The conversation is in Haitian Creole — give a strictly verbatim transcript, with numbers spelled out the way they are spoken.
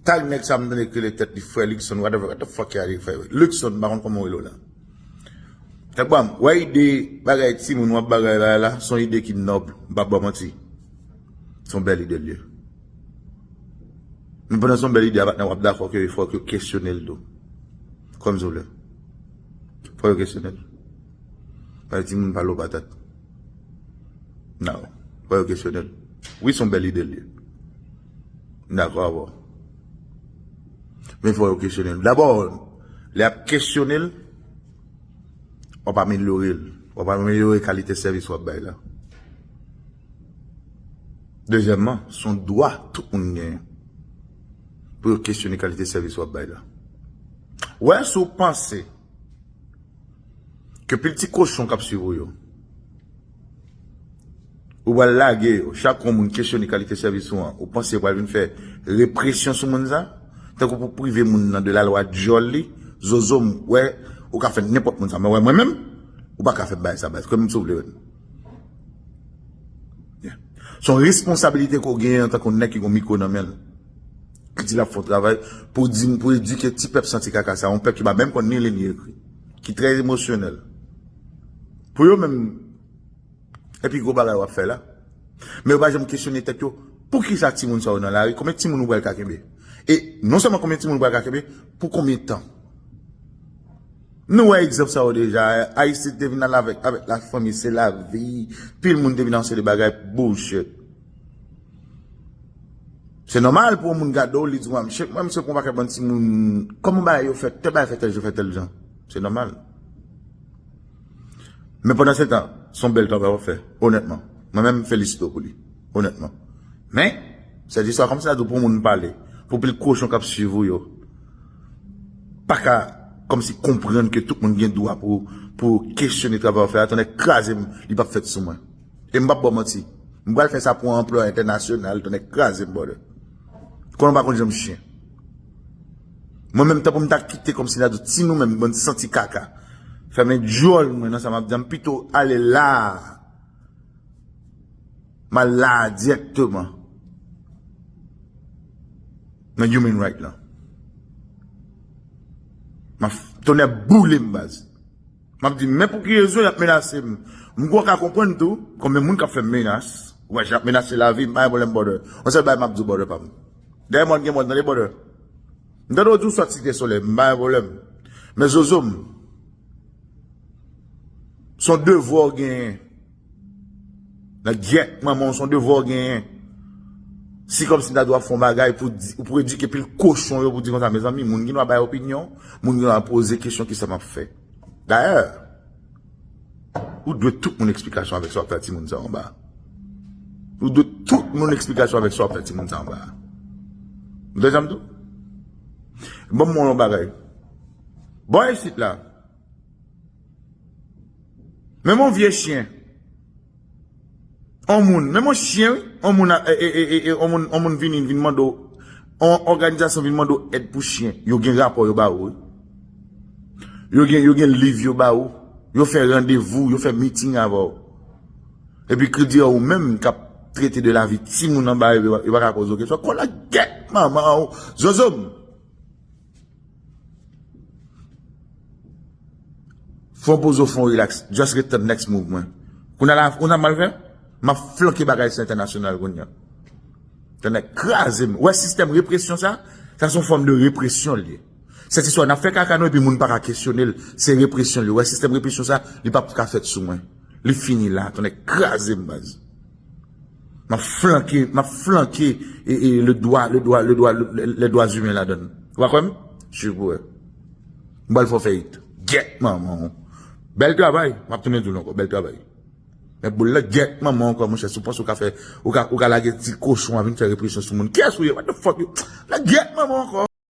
Tag nèg sa m tande k rele tèt li frè Luckson, whatever, what the fuck y'all frè Luckson, m pa konn kòman w rele w la. Tèt bwa m, wè ide bagay timoun w ap bagay la, la, se yon ide ki nòb, m p ap ba w manti. Se yon bèl ide l ye. Men pandan se yon bèl ide a, patnè, w ap dakò ke fòk yo kesyone l tou. Kòm si w vle. Fòk yo kesyone l. Paske timoun pale w patat. Non. Fò yo kesyone l. Wi, se yon bèl ide l ye. M dakò avè w. Men fò yo kesyone l. Dabò, lè y ap kesyone l, w ap amelyore l. W ap amelyore kalite sèvis w ap bay la. Dezyèmman, se yon dwa tout moun genyen pou yo kesyone kalite sèvis w ap bay la. Wè, si w panse ke pil ti kochon k ap swiv ou yo, ou pral lage yo, chak yon moun kesyone kalite sèvis ou an, ou panse yo pral vin fè represyon sou moun sa? Tankou pou prive moun nan de lalwa dyòl li, zozo m, wè, ou ka fè nenpòt moun sa. Men wè, mwen menm, ou pa ka fè m bagay sa, baz. Kwè m si w vle wè m. Yeah. Se yon responsabilite ke w genyen antanke yon nèg ki gen yon mikwo nan men l. Ki di l ap fè yon travay pou di, pou edike ti pèp santi kaka sa, yon pèp ki pa menm konn ni li ni ekri, ki trè emosyonèl. Pou yo menm, epi gwo bagay w ap fè la. Men yo pa janm kesyone tèt yo, poukisa timoun sa yo nan lari? Konbyen timoun ou pral ka kenbe? E non sèlman konbyen timoun ou pral ka kenbe, pou konbyen tan? Nou wè egzanp sa yo deja. Aristide te vin al avèk, avèk lafanmi, se lavi. Pil moun te vin al se de bagay bullshit. Se nòmal pou yon moun gade w, li di w, "Mwen, msye, mwen, msye, pran yon pakèt bann timoun, kòman bagay yo fèt, tèl bagay fèt tèl jan, fèt tèl jan." Se nòmal. Men pandan se tan, se yon bèl travay w ap fè, onètman. Mwen menm, m felisite w pou li, onètman. Men, se jis sa kòmsi la di w pou moun pale, pou pil kochon k ap swiv ou yo pa ka kòmsi konprann ke tout moun gen dwa pou, pou kesyone travay w ap fè a, tonnè kraze m, li p ap fèt sou mwen. E m p ap ba w manti. M pral fè sa pou yon anplwa entènasyonal, tonnè kraze m, brother. Konnen w pa konn jan m chen. Mwen menm, tan pou m ta kite kòmsi la di w, ti nou menm, bann santi kaka. Fèmen dyòl mwen nan sa m ap di a, m pito ale la. M al la dirèkteman nan human right lan. M ap f-, tonnè boule m, baz. M ap di, men pou ki rezon y ap menase m? M kwè w ka konprann tou, konbyen moun k ap fè m menas. Ou wè, y ap menase lavi m, pa gen pwoblèm, brother. Yon sèl bagay m ap di w, brother pa m. Dèyè mòn gen mòn, tande, brother. M tande w di w sot Site Solèy, m pa gen pwoblèm. Men zozo m, se yon devwa w genyen. Nan gyèt manman w, se yon devwa w genyen. Si kòmsi m ta di w ap fè yon bagay pou di, pou edike pil kochon yo, pou di konsa, mezanmi, moun gen dwa bay opinyon, moun gen dwa poze kesyon, kisa m ap fè? Dayè, ou dwe tout moun eksplikasyon avèk sa w ap fè timoun sa yo anba a. Ou dwe tout moun eksplikasyon avèk sa w ap fè timoun sa yo anba a. Ou tande sa m di w? Ban m yon bagay. Bò isit la, menm yon vye chen. On moun, menm yon chen, wi. On moun, a- e, e, e, e, e, on moun, on moun vini, vin mande w, on òganizasyon vin mande w èd pou chen. Yo gen rapò yo ba ou, wi. Yo gen, yo gen liv yo ba ou. Yo fè randevou, yo fè miting avè w. Epi kredi a ou menm k ap trete de lavi timoun anba yo, yo pa ka poze w kesyon. Kola gyèt manman w, zozo m. Fè yon poze w, fè yon relax. Just ret tann next move mwen. Kounye a la, ou nan mal fè? M ap flanke bagay sa entènasyonal kounye a. Tande kraze m. Wè sistèm represyon sa? Sa se yon fòm de represyon l ye. Sèt istwa n ap fè kaka nou epi moun pa ka kesyone l. Se represyon l ye. Wè sistèm represyon sa, li p ap ka fèt sou mwen. Li fini la. Tande kraze m, baz. M ap flanke, m ap flanke e, e, le dwa, le dwa, le dwa, le, le, les droits humains ladann. Ou pa kwè m? Jwi pou wè. M pral fè w fè it. Gyèt manman w. Bèl travay. M ap tounen di w l ankò. Bèl travay. Men boul la, gyèt manman w ankò, monchè. Si w panse w ka fè, ou ka, ou ka lage ti kochon a vin fè represyon sou moun. Kiyès ou ye? What the fuck you? La gyèt manman w ankò.